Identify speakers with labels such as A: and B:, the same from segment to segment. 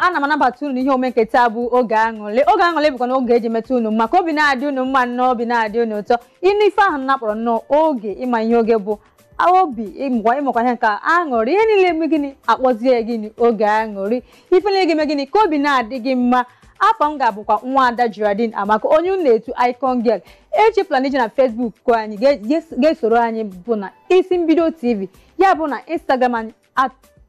A: Ana m anabata unu n'ihe omume nke taa bụ oge aṅụrị. Oge aṅụrị bụkwa na oge eji metụ unu maka obi na-adị unu mma nnọọ, obi na-adị unu ụtọ. Ịnụ ife ahụ na-akpọrọ nnọọ oge ịma ihe oge bụ obi ịmụkwa ihe nke aṅụrị, ihe niile eme gịnị akpọzie gịnị oge aṅụrị, ife niile ga-eme gịnị ka obi na-adị gị mma. Afọ m ga-abụkwa nwa Ada Geraldine Amaka, onye unu na-etu Icon Girl. Echefula na ije na Facebook anyị ga-esoro anyị bụ na Isi Mbido TV, ya bụ na Instagram anyị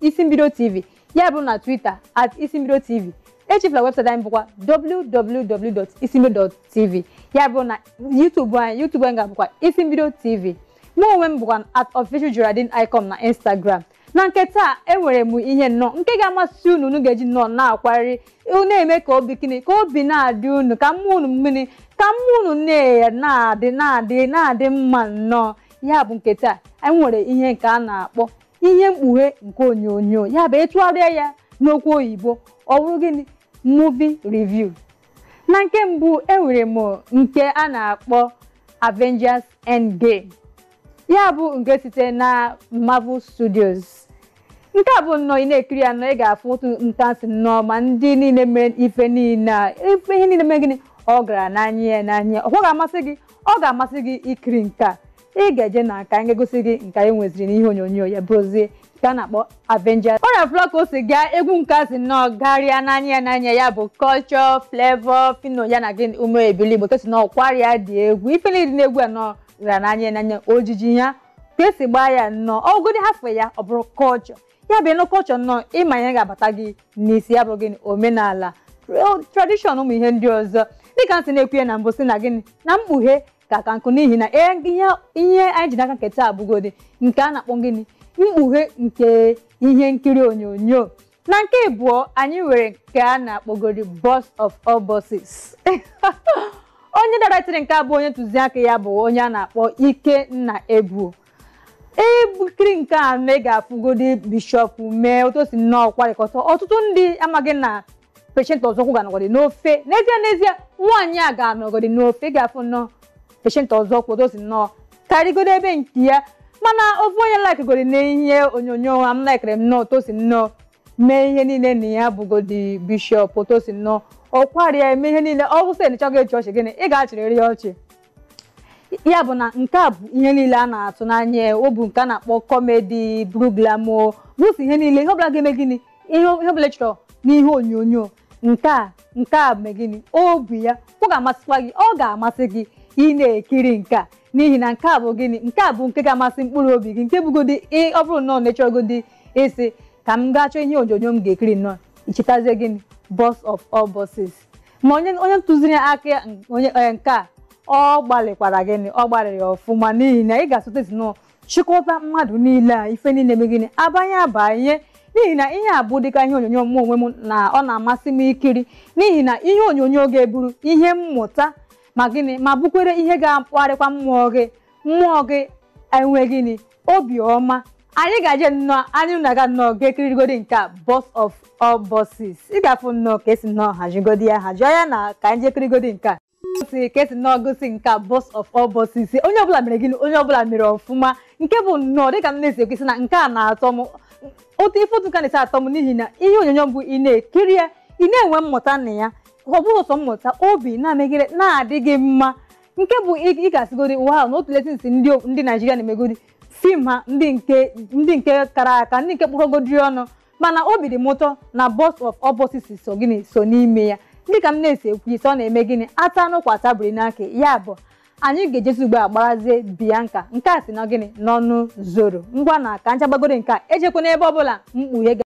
A: @IsiMbidoTV, ya bụ na Twitter @IsiMbidoTV. Echefula webụsaịtị anyị bụkwa www.isimbido.tv, ya bụ na YouTube anyị ga-abụkwa Isi Mbido TV. Mụ onwe m bụkwa @officialGeraldine Icon na Instagram. Na nke taa enwere m ihe nnọọ nke ga-amasị unu, unu ga-eji nnọọ na-akwari, na-eme ka obi gịnị ka obi na-adị unu, ka mmụọ unu mmiri, ka mmụọ unu na-adị na-adị na-adị mma nnọọ. Ya bụ nke taa anyị nwere ihe nke a na-akpọ ihe mkpughe nke onyonyo, ya bụ ịtụgharịa ya n'okwu oyibo ọ bụrụ gịnị movie review. Na nke mbụ enwere m nke a na-akpọ Avengers Endgame, ya bụ nke site na Marvel Studios. Nke a bụ nnọọ ị na-ekiri ya nnọọ, ị ga-afụ otu ntasị nnọọ ma ndị niile mere ife niile a, ife ihe niile mere gịnị ọ gara n'anya ya n'anya. Ọ ga-amasị gị, ọ ga-amasị gị ikiri nke a. Ị ga-eje na ka anyị ga-egosi gị nke anyị nweziri n'ihe onyonyo ya bụrụzie nke a na-akpọ Avengers. Ọ na-afụla ka o si gaa egwu nke a si nnọọ garịa n'anya ya n'anya, ya bụ Culture Flavor Fino ya na gịnị ume ebili Igbo kesi na ọkwarịa dị egwu. Ife niile dị n'egwu a nnọọ gara n'anya ya n'anya, ojiji ya ka esi gbaa ya nnọọ, ọgụdị hafụ ya ọ bụrụ culture. Ya bụ ịnụ culture nnọọ ịma ihe ga-abata gị n'isi, ya bụrụ gịnị omenala, tradition, ụmụ ihe ndị ọzọ. Dịka nsị na-ekwu ya na mbụ sị na gịnị na mkpughe ka nkụ, n'ihi na ihe anyị ji n'aka nke taa abụgodi nke a na-akpọ gịnị mkpughe nke ihe nkiri onyonyo. Na nke abụọ anyị nwere nke a na-akpọgodi Boss of All Bosses. Onye dairektịrị nke abụ onye ntụziaka ya bụ onye a na-akpọ Ikenna Ebu. Ebukiri nke a na ị ga-afụgodi Bishọp mee otu o si nnọọ kwarịkọta. Ọtụtụ ndị amaghị na Patient Ọzọkwụ ga-anọgọdị n'ofe. N'ezie n'ezie nwaanyị a ga-anọgọdị n'ofe, ị ga-afụ nnọọ Patient Ọzọkwụ otu o si nnọọ karịgodo ebe nke ya. Mana ofu onye laikigodi n'ihe onyonyo a m laikiri nnọọ otu o si nnọọ mee ihe niile na ya bụgodi Bishọp, otu o si nnọọ ọkwarịa eme ihe niile. Ọ bụsị na ịchọghị ịchị ọchị gịnị ị ga-achịrịrị ya ọchị. Ya bụ na nke a bụ ihe niile a na-atụ n'anya, ọ bụ nke a na-akpọ comedy bruglamo bụsị ihe niile, ihe ọbụla ga-eme gịnị, ihe ọbụla chọrọ n'ihe onyonyo nke a mee gịnị obi ya ọ ga-amasịkwa gị, ọ ga-amasị gị ị na-ekiri nke a, n'ihi na nke a bụ gịnị, nke a bụ nke ga-amasị mkpụrụ obi gị, nke bụgodi ọ bụrụ nnọọ na ịchọgodi ịsị ka m gaa chọọ ihe onyonyo m ga-ekiri nnọọ, ichetazie gịnị Boss of All Bosses. Ma onye ntụziri aka onye nke a ọ gbalịkwara gịnị, ọ gbalịrị ọfụma, n'ihi na ị ga-asụta nnọọ chịkọta mmadụ niile a ife niile eme gịnị abanye abanye, n'ihi na ihe a bụ dịka ihe onyonyo mụ onwe m na ọ na-amasị m ikiri, n'ihi na ihe onyonyo ga-eburu ihe mmụta ma gịnị ma bụkwere ihe ga-akparịkwa mmụọ gị, mmụọ gị enwe gịnị obiọma. Anyị ga-eje nnọọ, anyị na-aga nnọọ ga-ekirigodi nke a Boss of All Bosses. Ị ga-afụ nnọọ ka esi nnọọ hazigodi ya hazie ya na ka anyị jee kirigodi nke a si ka esi nnọọ gosi nke a Boss of All Bosses. Onye ọbụla mere gịnị, onye ọbụla mere ọfụma, nke bụ nnọọ dịka m na-esi ekwesị na nke a na-atọ m otu ife otu ka na-esi atọ m, n'ihi na ihe onyonyo mbụ ị na-ekiri ya ị na-enwe mmụta na ya, ọ bụghị sọ mmụta, obi na-emegide na-adị gị mma, nke bụ ị ga-asịgodi wow na otu letinsi ndị Naijiria na-emegodi fim ha ndị nke kara aka, ndị nke kpụrụgodi ọnụ. Mana obi dị m ụtọ na Boss of All Bosses so gịnị so n'ime ya. Dịka m na-esi ekwu isi ọ na-eme gịnị ata anụ tabiri n'aka, ya bụ anyị ga-ejezi ugbu a gbarazie Bianca nke a si na gịnị n'ọnụ zoro. Ngwa na ka nchagbagoro nke a ejekwa n'ebe ọbụla mkpughe.